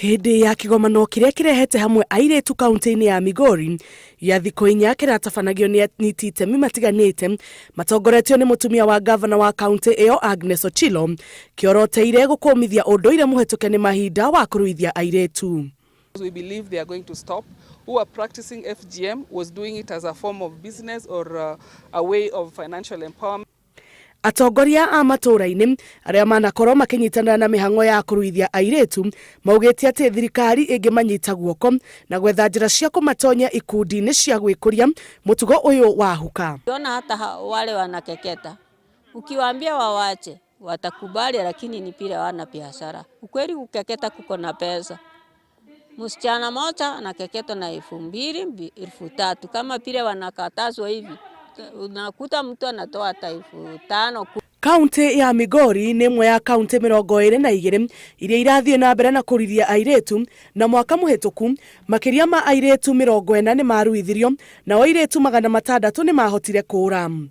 Hĩndĩ ya kĩgomano kĩrĩa kĩrehete hamwe airĩtu kaunti-inĩ ya Migori gĩa thikũ inya kĩratabanagio nĩ anyiti itemi matiganĩte matongoretio nĩ mũtumia wa ngavana wa kaunti ĩyo Agnes Ochilo kĩoroteire gũkũmithia ũndũire mũhetũke nĩ mahinda wa kũruithia airĩtu. We believe they are going to stop. Who are practicing FGM was doing it as a form of business or a way of financial empowerment. Atongoria a matũũra-inĩ arĩa manakorwo makĩnyitanĩra na mĩhang'o ya kũruithia airĩtu maugĩte atĩ thirikari ĩngĩmanyita guoko na gwetha njĩra cia kũmatonyia ikundi-inĩ cia gwĩkũria mũtugo ũyũ wa huka. Ona hata wale wanakeketa ukiwaambia wawache watakubali, lakini ni pile wana biashara. Ukweli kukeketa kuko na pesa. Msichana moja anakeketwa na 2000, 3000. Kama pile wanakatazwa hivi unakuta mtu anatoa hata 5000. Kaunti ya Migori nĩ ĩmwe ya kaunti 22 iria irathiĩ na mbere na kũruithia airĩtu na mwaka mũhĩtũku makĩria ma airĩtu 40 nĩ maruithirio nao airĩtu 600 nĩ mahotire kũũra.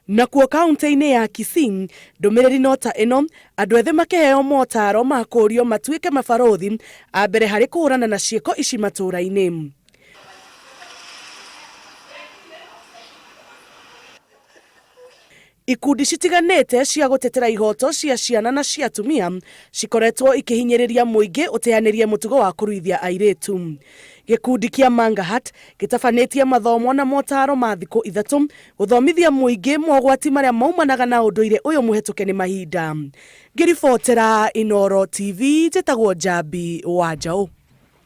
Nakuo kaunti-inĩ ya Kisii ndũmĩrĩri no ta ĩno andũ ethĩ makĩheo motaro ma kũũrio matuĩke mabarũthi a mbere harĩ kũhũrana na ciĩko ici matũũra-inĩ. Ikundi citiganĩte cia gũtetera ihoto cia ciana na cia atumia cikoretwo ikĩhinyĩrĩria mũingĩ ũteanĩrie mũtugo wa kũruithia airĩtu. Gĩkundi kĩa Mangahat gĩtabanĩtie mathomo na motaro ma thikũ ithatũ gũthomithia mũingĩ mogwati marĩa maumanaga na ũndũire ũyũ mũhetũke nĩ mahinda. Ngĩribotera Inooro TV njĩtagwo Njambi wa Njaũ.